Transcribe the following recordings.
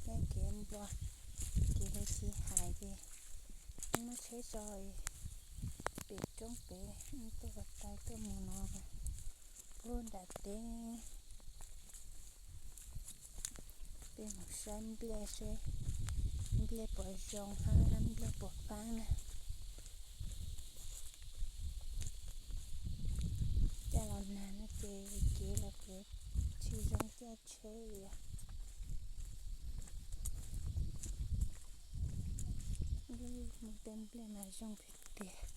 thiab kev nplua, kev tsis hais ces muab tsheb tso pem roob pem tuaj tais tuaj mus no lub nram teb. Peb mus saib nplej seb nplej puas zoo hab nplej puas faab na. Caj los nag no ces kev los kuj tsis zoo caj tsheb li. Mus tej nplej mas zoo tiag tiag.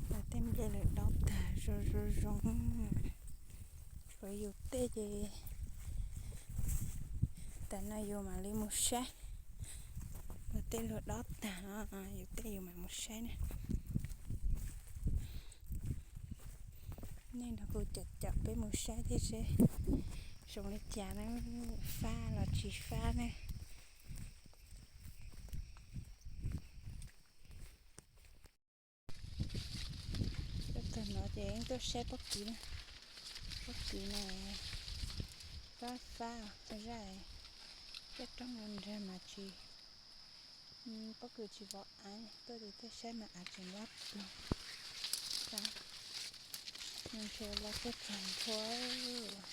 Mas tej nplej lawv dob tag zoo zoo zoo, tshuav yus tej ces tam no yus mam li mus saib. Mas tej luag dob tag no yus tej yus mam mus saib na. Nej no kuj caum caum peb mus saib thiab seb zoo li cas na, fab los tsis fab ne. Tag no ces tuaj saib pob kws na. Pob kws no fab fab zaj, caj roob no nrag mas tsis, pob kws tsis vov av, tuaj ces tuaj saib mas av tseem lab ploog. Ntshe lab tuaj txog nthua.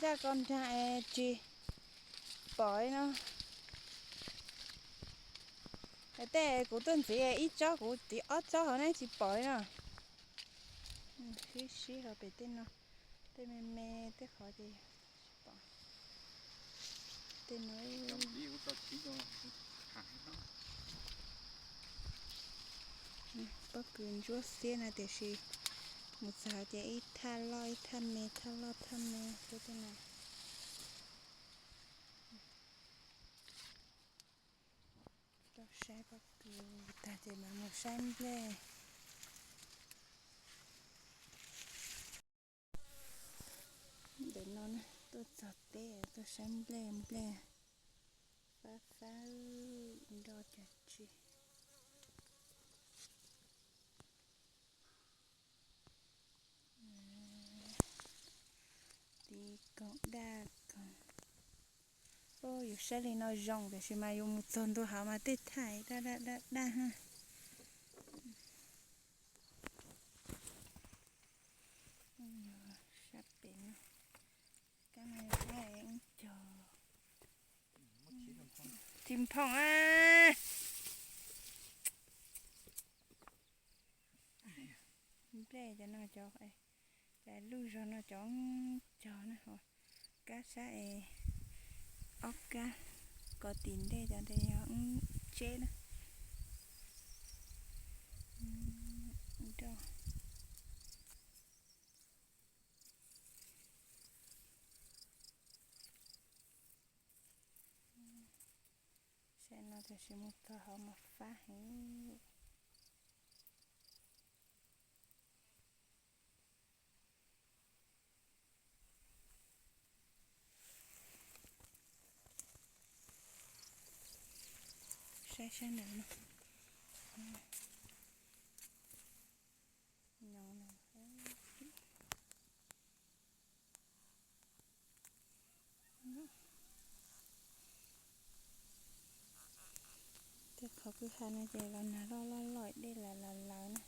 Zaj ko nrag es tsis pom li no. Tej kuv tuaj ntxiv ib tsob, kuv tiv ob tsob hauv ne tsis pom li no. Sib sib los pem tej no, tej me me tej qhov ces tsis pom. Tej no pob kws ntsuab xiab no tiam sis mus txog ces ib thaj loj ib thaj me, thaj loj thaj me xwb tej no. Tuaj saib pob kws tag ces mam mus saib nplej. Ntawm no tuaj txog teb tuaj saib nplej, nplej fab fab nroj cog tsi. Tiv koog daj koog. Yus saib li no zoo tiam sis mas yus mus txog ntua hauv mas tej thaj daj daj daj daj ha. Sab pem no, kab no yog kab cog tsis nphoom a. Nplej cov no cov, cov lub zog no cov cog na, ho kab sab es ob kab ko tim ntej cov ntawd yog tseb na. Nroj. Saib no tiam sis mus txog hauv mas fab heev. Saib sab nram no. Tej qhov kwj ha no ces los nag loj loj loj dej lawv lawv lawv na.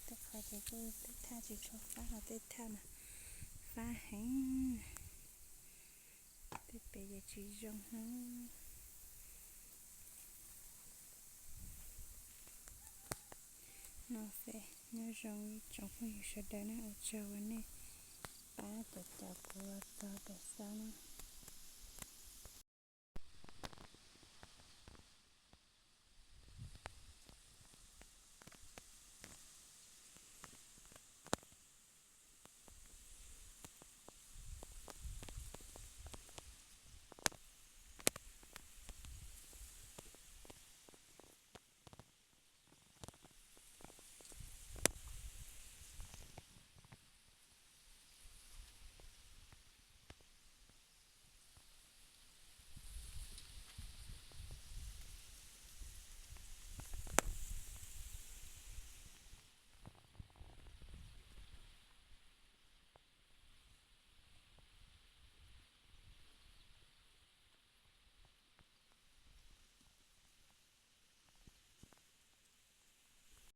Tej qhov ces kuj tej thaj tsis tshua fab, ho tej thaj mas fab heev. Tej pem ces tsis zoo. No fe Nyob zoo ib tsoom phooj ywg sawv daws na, ua tsaug uas nej pab caum caum kuv los txog pem xaus na.